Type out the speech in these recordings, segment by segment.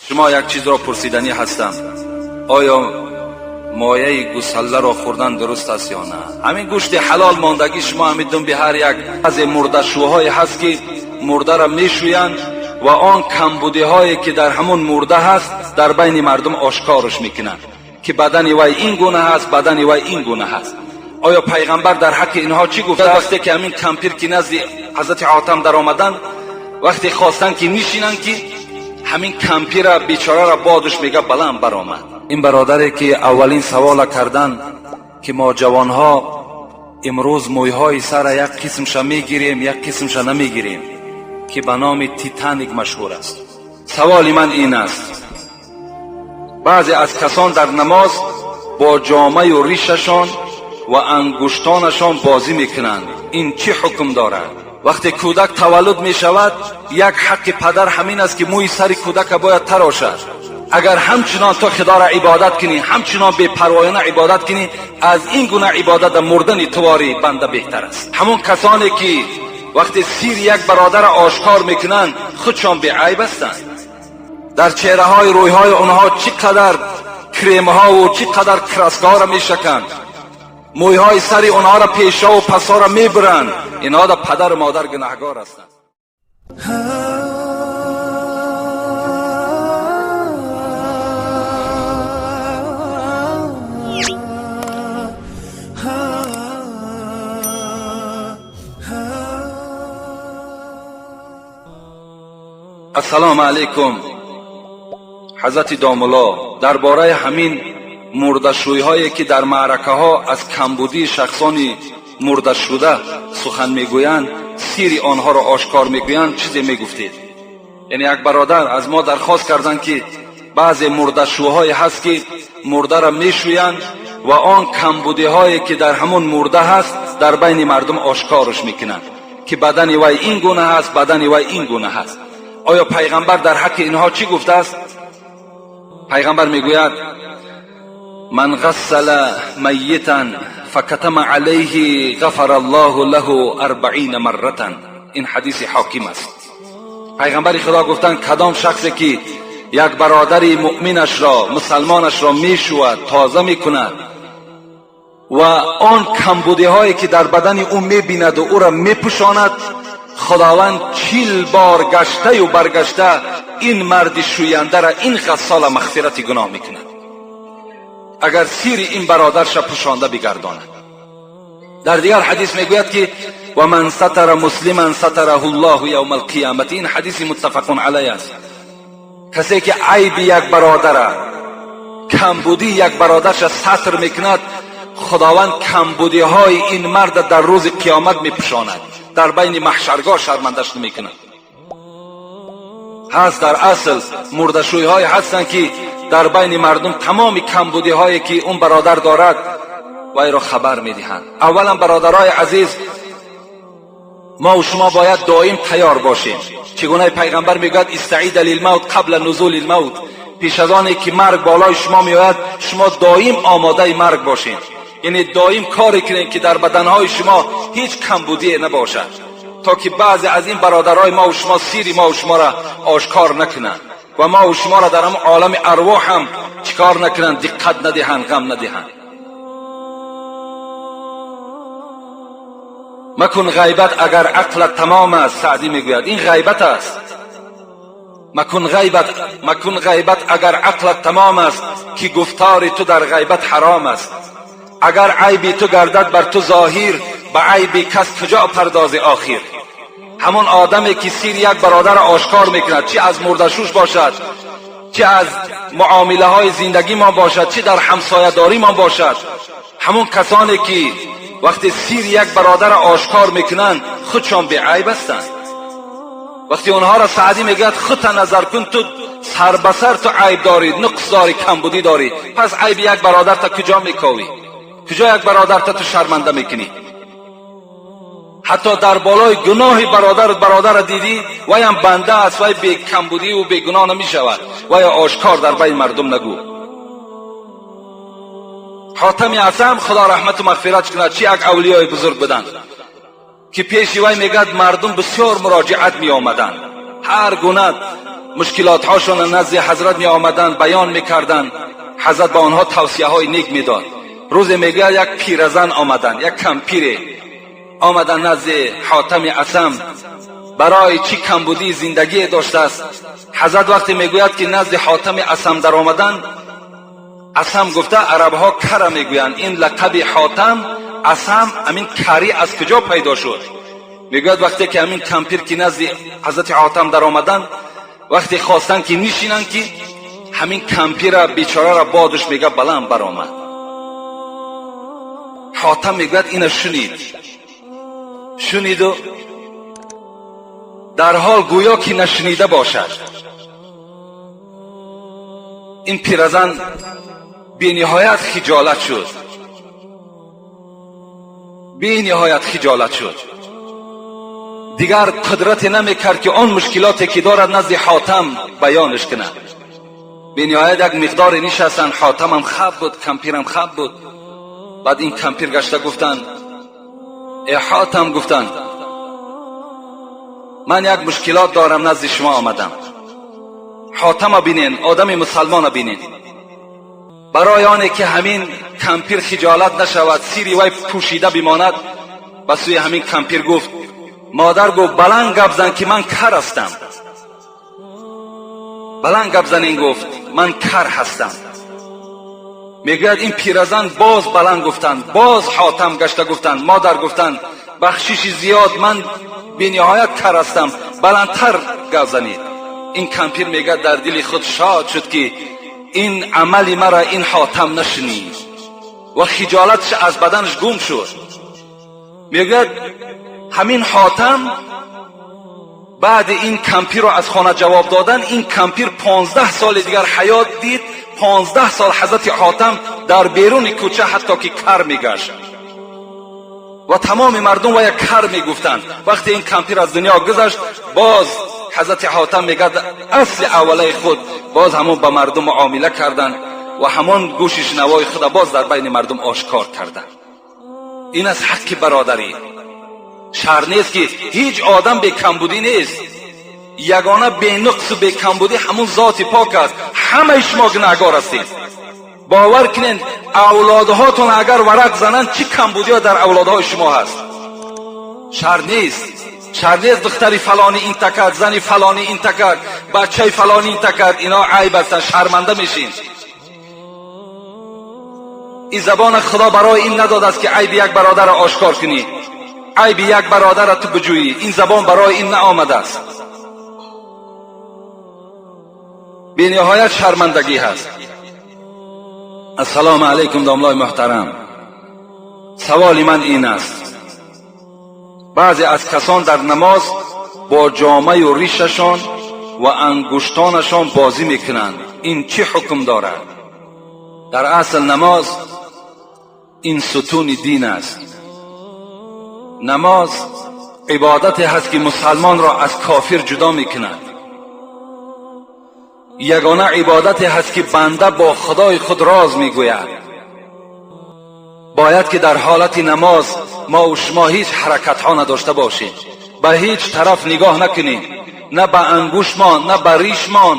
Шумо як чизро пурсиданӣ ҳастам. Оё мояи гусалларо хӯрдан дуруст аст ё на? Ҳамин гӯшти ҳалол мондагӣ шумо ҳамин думби ҳар як баъзе мурдашӯҳое ҳаст, ки мурдаро мешӯянд ва он камбудиҳое, ки дар ҳамон мурда ҳаст, дар байни мардум ошкорш мекунанд, ки бадани вай ин гуна ҳаст, бадани вай ин гуна ҳаст. Оё пайғамбар дар ҳаққи инҳо чӣ гуфта? Вақте ки ҳамин кампир ки назди ҳазрати Ҳотам даромаданд, вақте хостанд, ки нишинанд, ки ҳамин кампира бечорара бодуш мега баланд баромад. Ин бародаре, ки аввалин савола кардан, ки мо ҷавонҳо имрӯз мӯйҳои сара як қисмша мегирем, як қисмша намегирем, ки ба номи Титаник машҳур аст. Саволи ман ин аст: баъзе аз касон дар намоз бо ҷомаю ришашон ва ангуштонашон бозӣ мекунанд, ин чӣ ҳукм дорад? Вақте кӯдак таваллуд мешавад, як ҳаққи падар ҳамин аст, ки мӯи сари кӯдака бояд тарошад. Агар ҳамчунон ту худоро ибодат кунӣ, ҳамчунон бепарвоёна ибодат кунӣ, аз ин гуна ибодат мурдани туворӣ банда беҳтар аст. Ҳамон касоне, ки вақте сири як бародарро ошкор мекунанд, худшон беайб ҳастанд. Дар чеҳраҳои рӯйҳои онҳо чӣ қадар кремҳову чӣ қадар краскаҳоро мешаканд, мӯйҳои сари онҳоро пешову пасҳоро мебуранд. Инҳо да падару модар гунаҳгор ҳастанд. Ассалому алайкум, ҳазрати домулло. Дар бораи ҳамин мурдашӯйҳое, ки дар маъракаҳо аз камбудии шахсони мурдашуда сухан мегӯянд, сири онҳоро ошкор мегӯянд, чизе мегуфтед? Яъне як бародар аз мо дархост карданд, ки баъзе мурдашӯҳое ҳаст, ки мурдаро мешӯянд ва он камбудиҳое, ки дар ҳамон мурда ҳаст, дар байни мардум ошкорш мекунанд, ки бадани вай ин гуна ҳаст, бадани вай ин гуна ҳаст. Оё пайғамбар дар ҳаққи инҳо чӣ гуфтааст? Пайғамбар мегӯяд: «Ман ғассала майитан факатама алайҳи ғафара Аллоҳу лаҳу 40 марратан». Ин ҳадиси Ҳоким аст. Пайғамбари Худо гуфтанд: кадом шахсе, ки як бародари муъминашро, мусалмонашро мешӯвад, тоза мекунад ва он камбудиҳое, ки дар бадани ӯ мебинаду ӯро мепӯшонад, Худованд 40 бор гаштаю баргашта ин марди шӯяндара, ин ғассола мағфирати гуноҳ мекунад, агар сири ин бародарша пӯшонда бигардонад. Дар дигар ҳадис мегӯяд, ки «Ва ман сатара муслиман сатараҳу Ллоҳу явма алқиёмати». Ин ҳадиси муттафақун алай аст. Касе, ки айби як бародара, камбудии як бародарша сатр мекунад, Худованд камбудиҳои ин марда дар рӯзи қиёмат мепӯшонад, дар байни маҳшаргоҳ шармандаш намекунад. Ҳаст, дар асл мурдашӯйҳое ҳастанд, ки дар байни мардум тамоми камбудиҳое, ки он бародар дорад, вайро хабар медиҳанд. Аввалан, бародарои азиз, мо шумо бояд доим тайёр бошем. Чӣ гуна пайғамбар мегӯяд: «Истаида лилмавт қабла нузули лмавт». Пеш аз оне ки марг болои шумо меояд, шумо доим омодаи марг бошед, яъне доим коре кунед, ки дар баданҳои шумо ҳеҷ камбудие набошад, то ки баъзе аз ин бародарои мову шумо сири мову шуморо ошкор накунанд ва мову шуморо дар ҳамон олами арвоҳ ҳам чӣ кор накунанд, диққат надиҳанд, ғам надиҳанд. Макун ғайбат, агар ақлат тамом аст. Саъдӣ мегӯяд, ин ғайбат аст. Макун ғайбат, макун ғайбат, агар ақлат тамом аст, ки гуфтори ту дар ғайбат ҳаром аст. Агар айби ту гардад бар ту зоҳир, ба айби кас куҷо пардози охир? Ҳамон одаме, ки сири як бародарро ошкор мекунад, чӣ аз мурдашӯш бошад, чӣ аз муомилаҳои зиндагимон бошад, чӣ дар ҳамсоядоримон бошад, ҳамон касоне, ки вақте сири як бародарро ошкор мекунанд, худшон беайб ҳастанд. Вақте онҳоро Саъдӣ мегӯяд: худта назар кун, ту сар ба сар ту айб дорӣ, нуқс дорӣ, камбудӣ дорӣ, пас айби як бародарта куҷо мековӣ? Куҷо як бародарта ту шарманда мекунӣ? Ҳатто дар болои гуноҳи бародар бародарро дидӣ, ваям банда аст, вай бекамбудиву бегуноҳ намешавад, вая ошкор дар байни мардум нагӯ. Ҳотами Асам, Худо раҳмату мағфират кунад, чӣ як авлиёи бузург буданд, ки пеши вай, мегӯяд, мардум бисёр муроҷиат меомаданд. Ҳар гуна мушкилотҳошон назди ҳазрат меомаданд, баён мекарданд. Ҳазрат ба онҳо тавсияҳои нек медод. Рӯзе мегӯяд, як пиразан омаданд, як кампире омаданд назди Ҳотами Асам, барои чӣ камбудии зиндагие доштааст. Ҳазрат вақте мегӯяд, ки назди Ҳотами Асам даромаданд, Асам гуфта арабҳо кара мегӯянд, ин лақаби Ҳотам Асам, амин карӣ аз куҷо пайдо шуд? Мегӯяд, вақте ки ҳамин кампир ки назди ҳазрати Ҳотам даромаданд, вақте хостанд ки нишинанд, ки ҳамин кампира бечорара бодуш мега баланд баромад. Ҳотам мегӯяд, ина шунид, шуниду дарҳол гӯё ки нашунида бошад. Ин пиразан бениҳоят хиҷолат шуд, бениҳоят хиҷолат шуд. Дигар қудрате намекард, ки он мушкилоте ки дорад, назди Ҳотам баёнаш кунад. Бениҳоят як миқдоре нишастанд. Ҳотамам хаб буд, кампирам хаб буд. Баъд ин кампир гашта гуфтанд: «Э Ҳотам, — гуфтанд, — ман як мушкилот дорам, назди шумо омадам». Ҳотама бинен, одами мусалмона бинен. Барои оне ки ҳамин кампир хиҷолат нашавад, сири вай пӯшида бимонад, ба сӯи ҳамин кампир гуфт: «Модар, — гуфт, — баланд гап зан, ки ман кар ҳастам. Баланд гап занин, — гуфт, — ман кар ҳастам». Мегӯяд, ин пиразан боз баланд гуфтанд. Боз Ҳотам гашта гуфтанд: «Модар, — гуфтанд, — бахшиши зиёд, ман бениҳоят кар ҳастам, баландтар гап занед». Ин кампир мегӯяд, дар дили худ шод шуд, ки ин амали мара ин Ҳотам нашунид ва хиҷолатш аз баданаш гум шуд. Мегӯяд, ҳамин Ҳотам баъди ин кампирро аз хона ҷавоб додан, ин кампир 15 соли дигар ҳаёт дид. 15 сол ҳазрати Ҳотам дар беруни кӯча ҳатто ки кар мегашт ва тамоми мардум вая кар мегуфтанд. Вақте ин кампир аз дунё гузашт, боз ҳазрати Ҳотам мегӯяд, асли аввалаи худ боз ҳамон ба мардум муомила карданд ва ҳамон гӯши шунавои худа боз дар байни мардум ошкор карданд. Ин аст ҳаққи бародарӣ. Шарт нест, ки ҳеҷ одам бекамбудӣ нест. Ягона бенуқсу бекамбудӣ ҳамун зоти пок аст. Ҳамаи шумо гунаҳгор ҳастед. Бовар кунед, авлодҳотон агар варақ зананд, чӣ камбудиҳо дар авлодҳои шумо ҳаст. Шарт нест, шарт нест духтари фалонӣ ин такард, зани фалонӣ ин такард, бачаи фалонӣ ин такард. Ино айб ҳастанд, шарманда мешин. Ин забона Худо барои ин надодааст, ки айби як бародарро ошкор кунӣ, айби як бародарро ту биҷӯӣ. Ин забон барои ин наомадааст. Бениҳоят шармандагӣ ҳаст. Ассалому алайкум, домлои муҳтарам. Саволи ман ин аст: баъзе аз касон дар намоз бо ҷомаю ришашон ва ангуштонашон бозӣ мекунанд. Ин чӣ ҳукм дорад? Дар асл намоз ин сутуни дин аст. Намоз ибодате ҳаст, ки мусалмонро аз кофир ҷудо мекунад. Ягона ибодате ҳаст, ки банда бо Худои худ роз мегӯяд. Бояд ки дар ҳолати намоз мо шумо ҳеҷ ҳаракатҳо надошта бошем, ба ҳеҷ тараф нигоҳ накунем, на ба ангуштмон, на ба ришмон,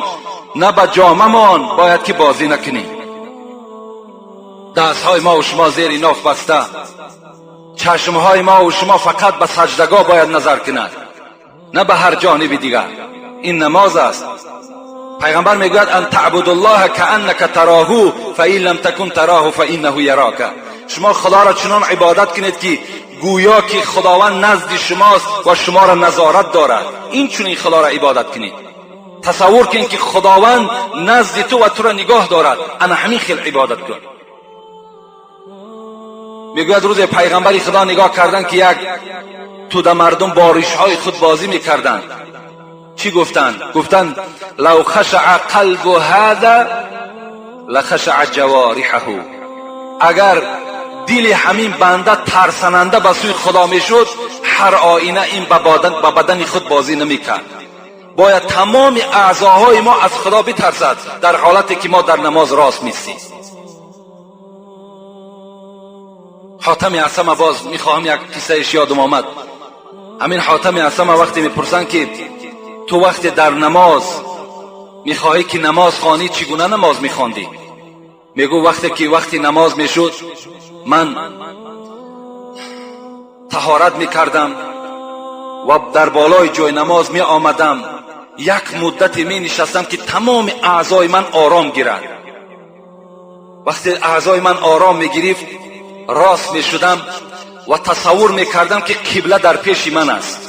на ба ҷомамон бояд ки бозӣ накунем. Дастҳои мо шумо зери ноф баста, чашмҳои мо шумо фақат ба саҷдагоҳ бояд назар кунад, на ба ҳар ҷониби дигар. Ин намоз аст. Пайғамбар мегӯяд: «أن تعبد الله كأنك تراه، فإن لم تكن تراه فإنه يراك». Шумо Худоро чунон ибодат кунед, ки гӯё ки Худованд назди шумост ва шуморо назорат дорад. Ин чунин Худоро ибодат кунед. Тасаввур кунед, ки Худованд назди ту ва туро нигоҳ дорад. Ана ҳамин хел ибодат кун. Мегӯяд, рӯзе пайғамбари Худо нигоҳ карданд, ки як тӯда мардум бо ришҳои худ бозӣ мекарданд. Чӣ гуфтанд? Гуфтанд: «لو خشع قلب هذا لخشع جوارحه». Агар дили ҳамин банда тарсананда ба сӯи Худо мешуд, ҳар оина ин ба бадани худ бозӣ намекард. Бояд тамоми аъзоҳои мо аз Худо битарсад дар ҳолате ки мо дар намоз рост мистем. Ҳотами Асама, боз мехоҳам, як қиссаеш ёдам омад. Ҳамин Ҳотами Асама вақте мепурсанд, ки Ту вақте дар намоз мехоҳӣ ки намоз хонӣ, чӣ гуна намоз мехондӣ? Мегӯ вақте ки вақти намоз мешуд, ман таҳорат мекардам ва дар болои ҷои намоз меомадам, як муддате менишастам ки тамоми аъзои ман ором гирад. Вақте аъзои ман ором мегирифт, рост мешудам ва тасаввур мекардам ки қибла дар пеши ман аст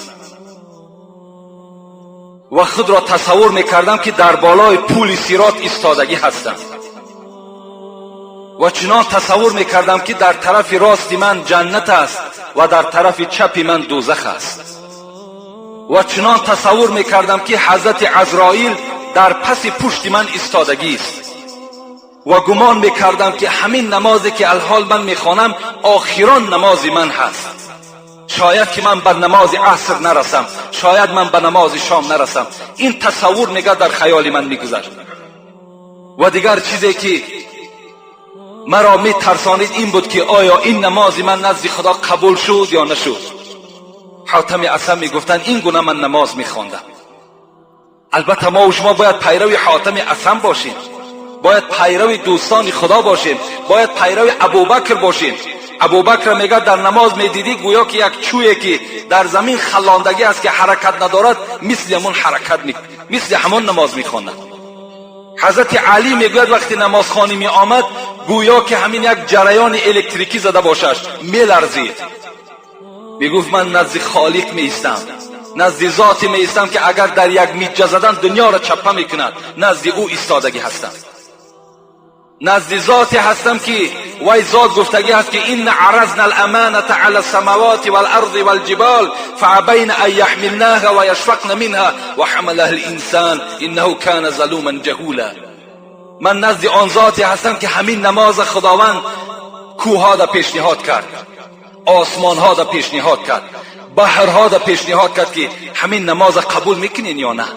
ва худро тасаввур мекардам ки дар болои пули сирот истодагӣ ҳастам ва чунон тасаввур мекардам ки дар тарафи рости ман ҷаннат аст ва дар тарафи чапи ман дӯзах аст ва чунон тасаввур мекардам ки ҳазрати Азроил дар паси пушти ман истодагист ва гумон мекардам ки ҳамин намозе ки алҳол ман мехонам, охирон намози ман ҳаст. Шояд ки ман ба намози аср нарасам, шояд ман ба намози шом нарасам. Ин тасаввур, мега, дар хаёли ман мегузашт. Ва дигар чизе ки маро метарсонид, ин буд ки оё ин намози ман назди Худо қабул шуд ё нашуд. Ҳотами Асам мегуфтанд, ин гуна ман намоз мехондам. Албатта, мо шумо бояд пайрави Ҳотами Асам бошем, бояд пайрави дӯстони Худо бошем, бояд пайрави Абубакр бошем. Абубакр, мега, дар намоз медидӣ, гӯё ки як чӯе ки дар замин халондагӣ аст, ки ҳаракат надорад, мисли ҳамон ҳаракат, мисли ҳамон намоз мехонад. Ҳазрати Алӣ мегӯяд, вақте намозхонӣ меомад, гӯё ки ҳамин як ҷараёни электрикӣ зада бошаш, меларзид. Мегуфт, ман назди Холиқ меистам, назди зоте меистам ки агар дар як миҷҷа задан дунёро чаппа мекунад, назди ӯ истодагӣ ҳастам, назди зоте ҳастам ки вай зот гуфтагӣ ҳаст ки إنا عرضنا الأمانة على السماوات والأرض والجبال فأبين أن يحملنها وأشفقن منها وحملها الإنسان إنه كان ظلوما جهولا. Ман назди он зоте ҳастам ки ҳамин намоз худованд кӯҳҳо да пешниҳод кард, осмонҳо да пешниҳод кард, баҳрҳо да пешниҳод кард ки ҳамин намоза қабул мекунен ё на.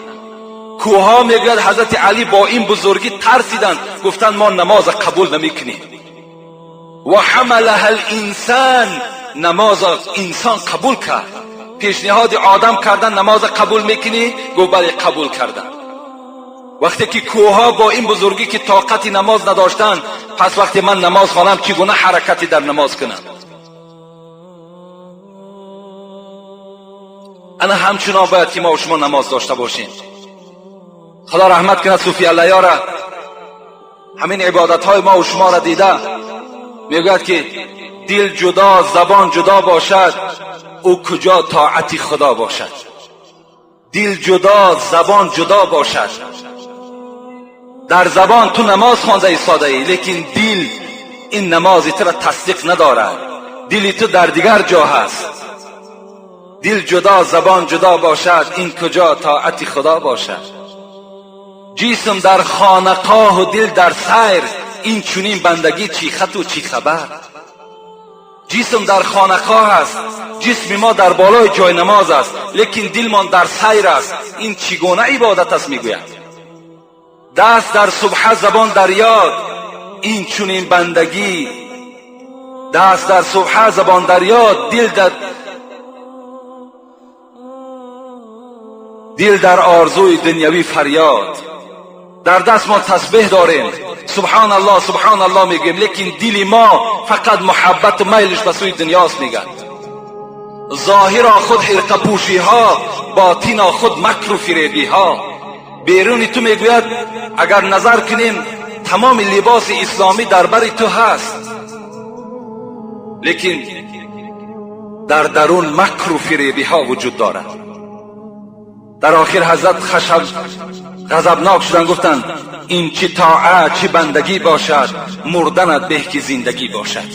Кӯҳҳо, мегӯяд ҳазрати Алӣ, бо ин бузургӣ тарсиданд, гуфтанд, мо намоза қабул намекунем. وحملها الإنسان, намоза инсон қабул кард. Пешниҳоди одам кардан, намоза қабул мекунӣ? Гуфт, бале, қабул кардам. Вақте ки кӯҳҳо бо ин бузургӣ ки тоқати намоз надоштанд, пас вақте ман намоз хонам, чӣ гуна ҳаракате дар намоз кунам? Ана ҳамчунон бояд ки мо шумо намоз дошта бошем. Худо раҳмат кунад Суфи Аллаёра, ҳамин ибодатҳои мо шуморо дида мегӯяд ки дил ҷудо, забон ҷудо бошад, ӯ куҷо тоати Худо бошад? Дил ҷудо, забон ҷудо бошад. Дар забон ту намоз хонда истодаӣ, лекин дил ин намози тура тасдиқ надорад, дили ту дар дигар ҷо ҳаст. Дил ҷудо, забон ҷудо бошад, ин куҷо тоати Худо бошад? Ҷисм дар хонақоҳу дил дар сайр, ин чунин бандагӣ чӣ хату чӣ хабар? Ҷисм дар хонақоҳ аст, ҷисми мо дар болои ҷойнамоз аст, лекин дилмон дар сайр аст. Ин чӣ гуна ибодат аст? Мегӯяд, даст дар субҳа, забон дар ёд, ин чунин бандагӣ. Даст дар субҳа, забон дар ёд, дил дар орзуи дунявӣ фарёд. Дар даст мо тасбеҳ дорем, субҳаналлоҳ, субҳаналлоҳ мегӯем, лекин дили мо фақат муҳаббату майлиш ба сӯи дунёст. Мегӯяд, зоҳиро худ ҳирқапӯшиҳо, ботино худ макру фиребиҳо. Беруни ту, мегӯяд, агар назар кунем, тамоми либоси исломӣ дар бари ту ҳаст, лекин дар дарун макру фиребиҳо вуҷуд дорад. Дар охир ҳазрат хашаб ғазабнок шуданд, гуфтанд, ин чӣ тоат, чӣ бандагӣ бошад? Мурданат беҳ ки зиндагӣ бошад.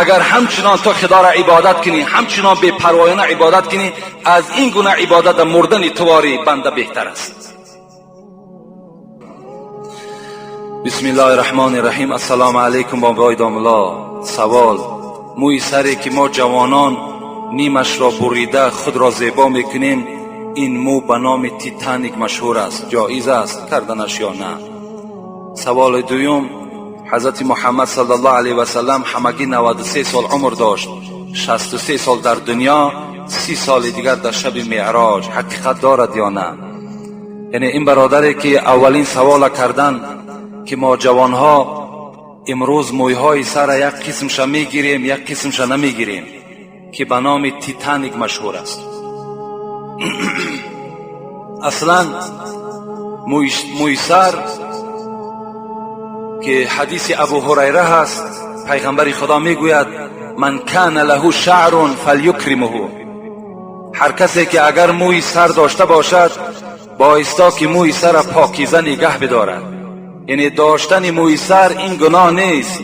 Агар ҳамчунон ту Худоро ибодат кунӣ, ҳамчунон бепарвоёна ибодат кунӣ, аз ин гуна ибодат мурдани туворӣ банда беҳтар аст. بسم الله الرحمن الرحیم. السلام علیکم بابای домулло. Савол: мӯи саре ки мо ҷавонон нимашро бурида худро зебо мекунем, ин мӯ ба номи Титаник машҳур аст, ҷоиз аст карданаш ё на? Саволи дуюм: ҳазрати Муҳаммад صلى الله عليه وسلم ҳамагӣ 93 сол умр дошт, 63 сол дар дунё. 30 соли дигар дар шаби меъроҷ ҳақиқат дорад ё на? Яъне ин бародаре ки аввалин савола кардан, ки мо ҷавонҳо имрӯз мӯйҳои сара як қисмша мегирем, як қисмша намегирем, ки ба номи титаник машҳур аст. Аслан мӯи сар, ки ҳадиси Абу Ҳурайра ҳаст, пайғамбари Худо мегӯяд: «من كان له شعر فلیکرمه». Ҳар касе ки агар мӯи сар дошта бошад, боиста ки мӯи сара покиза нигаҳ бидорад. Яъне доштани мӯи сар ин гуноҳ нест,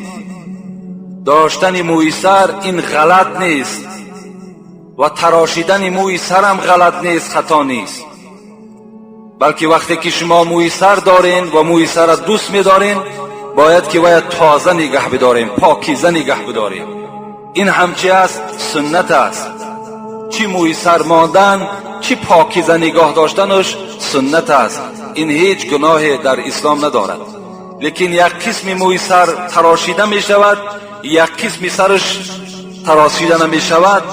доштани мӯи сар ин ғалат нест ва тарошидани мӯи сарам ғалат нест, хато нест, балки вақте ки шумо мӯи сар дорен ва мӯи сара дӯст медорен, бояд ки вая тоза нигаҳ бидорем, покиза нигаҳ бидорем. Ин ҳам чи аст? Суннат аст. Чӣ мӯи сар мондан, чӣ покиза нигоҳ доштанаш суннат аст. Ин ҳеҷ гуноҳе дар ислом надорад. Лекин як қисми мӯи сар тарошида мешавад, як қисми сараш тарошида намешавад.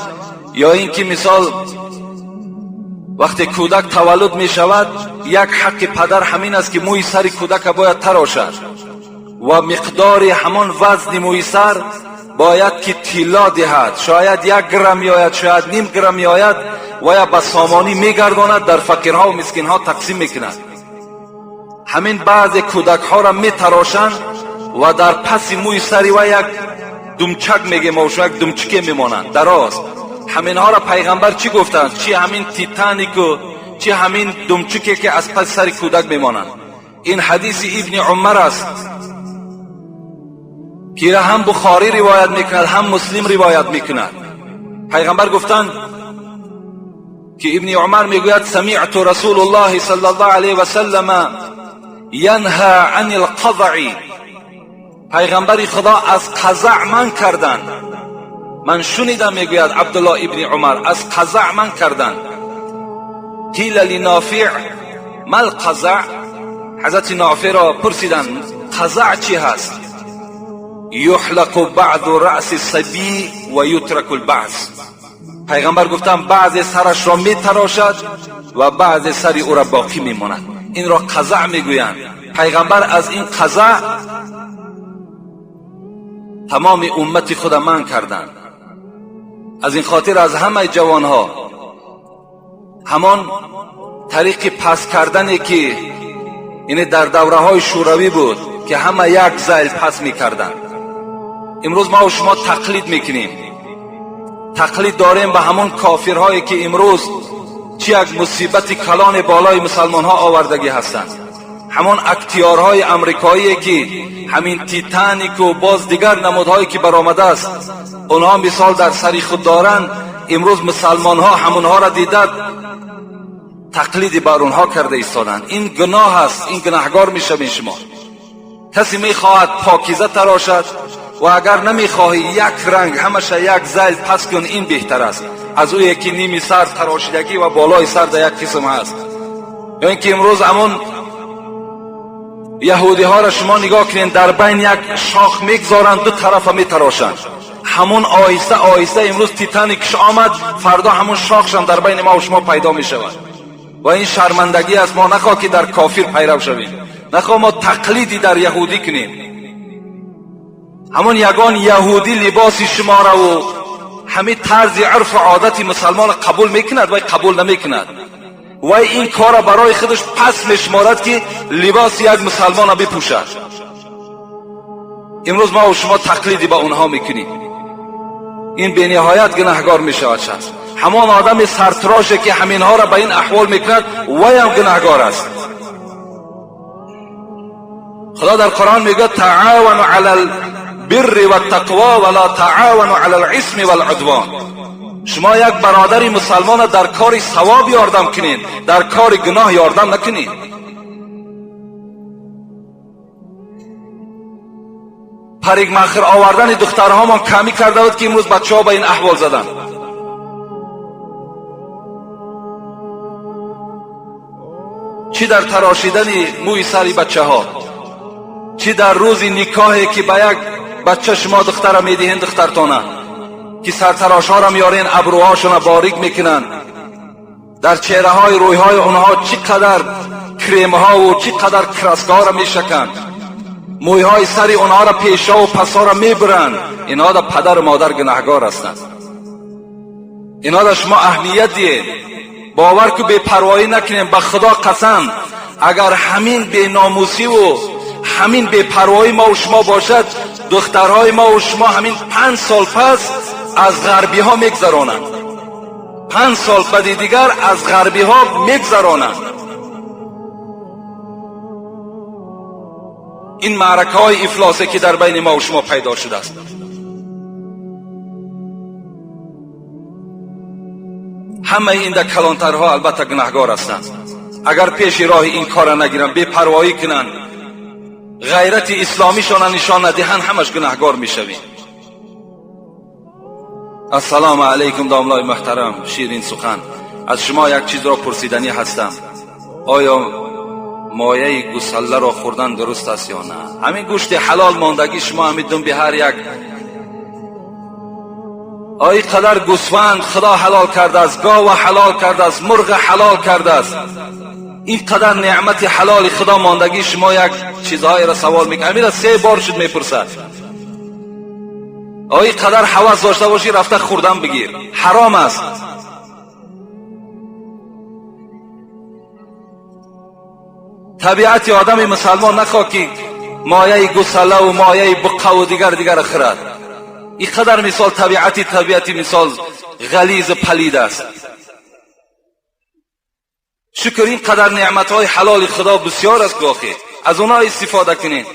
Ё ин ки мисол вақте кӯдак таваллуд мешавад, як ҳаққи падар ҳамин аст, ки мӯи сари кӯдака бояд тарошад ва миқдори ҳамон вазни мӯи сар бояд ки тилло диҳад. Шояд 1 грамм меояд, шояд ним грамм меояд ва я ба сомонӣ мегардонад, дар фақирҳо мискинҳо тақсим мекунад. Ҳамин баъзе кӯдакҳоро метарошанд ва дар паси мӯи сари ва як думчак мегем, як думчике мемонанд дароз. Ҳаминҳоро пайғамбар чӣ гуфтанд? Чӣ ҳамин титанику, чӣ ҳамин думчуке ки аз паси сари кӯдак мемонанд. Ин ҳадиси Ибни Умар аст, ки ҳам Бухорӣ ривоят мекунад, ҳам Муслим ривоят мекунад. Пайғамбар гуфтанд, ки Ибни Умар мегӯяд: «سمعت رسول الله صلى الله عليه وسلم ينهى عن القزع». Пайғамбари Худо аз қазаъ манъ карданд, ман шунидам, мегӯяд Абдулло ибни Умар, аз қазаъ манъ карданд. قيل لنافع ما القزع؟ ҳазрати Нофеъро пурсиданд, қазаъ чӣ ҳаст? يحلق بعض رأس الصبي ويترك البعض. Пайғамбар гуфтанд, баъзе сарашро метарошад ва баъзе сари ӯро боқӣ мемонад. Инро қазаъ мегӯянд. Пайғамбар аз ин қазаъ тамоми уммати худа манъ карданд. Аз ин хотир аз ҳамаи ҷавонҳо ҳамон тариқи паст кардане, ки ине дар давраҳои шӯравӣ буд, ки ҳама як зайл пас мекарданд, имрӯз мо шумо тақлид мекунем, тақлид дорем ба ҳамон кофирҳое, ки имрӯз чӣ як мусибати калоне болои мусалмонҳо овардагӣ ҳастанд. Ҳамон актиёрҳои амрикоие, ки ҳамин титанику боз дигар намудҳое, ки баромадааст, онҳо мисол дар сари худ доранд. Имрӯз мусалмонҳо ҳамонҳоро дида, тақлиди бар онҳо карда истоданд. Ин гуноҳ аст, ин гунаҳгор мешавед шумо. Касе мехоҳад, покиза тарошад ва агар намехоҳӣ, як ранг ҳамаша як зайл пас кун. Ин беҳтар аст аз ӯе ки ними сар тарошидагӣ ва болои сар дар як қисм ҳаст. Ё ин ки имрӯз ҳамон яҳудиҳоро шумо нигоҳ кунед, дар байн як шох мегзоранд, ду тарафа метарошанд. Ҳамон оҳиста оҳиста имрӯз титаникш омад, фардо ҳамон шохшам дар байни мо шумо пайдо мешавад ва ин шармандагӣ аст. Мо нахоҳ ки дар кофир пайрав шавем, нахоҳ мо тақлиди дар яҳудӣ кунем. Ҳамон ягон яҳудӣ либоси шумораву ҳамин тарзи урфу одати мусалмонро қабул мекунад? Вай қабул намекунад. Вай ин корро барои худаш пас мешуморад, ки либоси як мусалмонро бипӯшад. Имрӯз мо шумо тақлиди ба онҳо мекунем. Ин бениҳоят гунаҳгор мешавад шахс. Ҳамон одами сартроше, ки ҳаминҳоро ба ин аҳвол мекунад, вайам гунаҳгор аст. Худо дар Қуръон мегӯяд: «تعاونوا على البر والتقوى ولا تعاونوا على الإثم والعدوان». Шумо як бародари мусалмонро дар кори савоб ёрдам кунед, дар кори гуноҳ ёрдам накунед. Парикмахер овардани духтарҳомон камӣ карда буд, ки имрӯз бачаҳо ба ин аҳвол заданд. Чӣ дар тарошидани мӯи сари бачаҳо, чӣ дар рӯзи никоҳе, ки ба як бача шумо духтара медиҳен, духтартона. ки сартарошҳоро меорен, абрӯҳошона борик мекунанд, дар чеҳраҳои рӯйҳои онҳо чӣ қадар кремҳову чӣ қадар краскаҳоро мешаканд, мӯйҳои сари онҳоро пешову пасҳоро мебуранд. Инҳо да падару модар гунаҳгор ҳастанд. Инҳо да шумо аҳамият диҳед, бовар ку, бепарвоӣ накунем. Ба Худо қасам, агар ҳамин беномусиву ҳамин бепарвоӣ мову шумо бошад, духтарҳои мову шумо ҳамин 5 сол пас аз ғарбиҳо мегзаронанд. 5 сол баъди дигар аз ғарбиҳо мегзаронанд. Ин маъракаҳои ифлосе, ки дар байни мову шумо пайдо шудааст, ҳамаи ин да калонтарҳо албатта гунаҳгор ҳастанд. Агар пеши роҳи ин кора нагиранд, бепарвоӣ кунанд, ғайрати исломишона нишон надиҳанд, ҳамаш гунаҳгор мешавем. Ассалому алайкум, домлои муҳтарам, ширин сухан. Аз шумо як чизро пурсиданӣ ҳастам: оё мояи гусалларо хӯрдан дуруст аст ё на? Ҳамин гӯшти ҳалол мондагӣ, шумо ҳамин думби ҳар як ой қадар гӯсфанд Худо ҳалол кардааст, гова ҳалол кардааст, мурға ҳалол кардааст, ин қадар неъмати ҳалоли Худо мондагӣ, шумо як чизҳоеро савол мекунед. Ҳамира се бор шуд мепурсад. Ой, қадар ҳавас дошта бошӣ, рафта хӯрдан бигир, ҳаром аст. Табиати одами мусалмон нахоҳ, ки мояи гусалаву мояи буққаву дигар дигара хӯрад. Ин қадар мисол табиати мисол ғализу палид аст. Шукр, ин қадар неъматҳои ҳалоли Худо бисёр аст, гоҳе аз онҳо истифода кунед.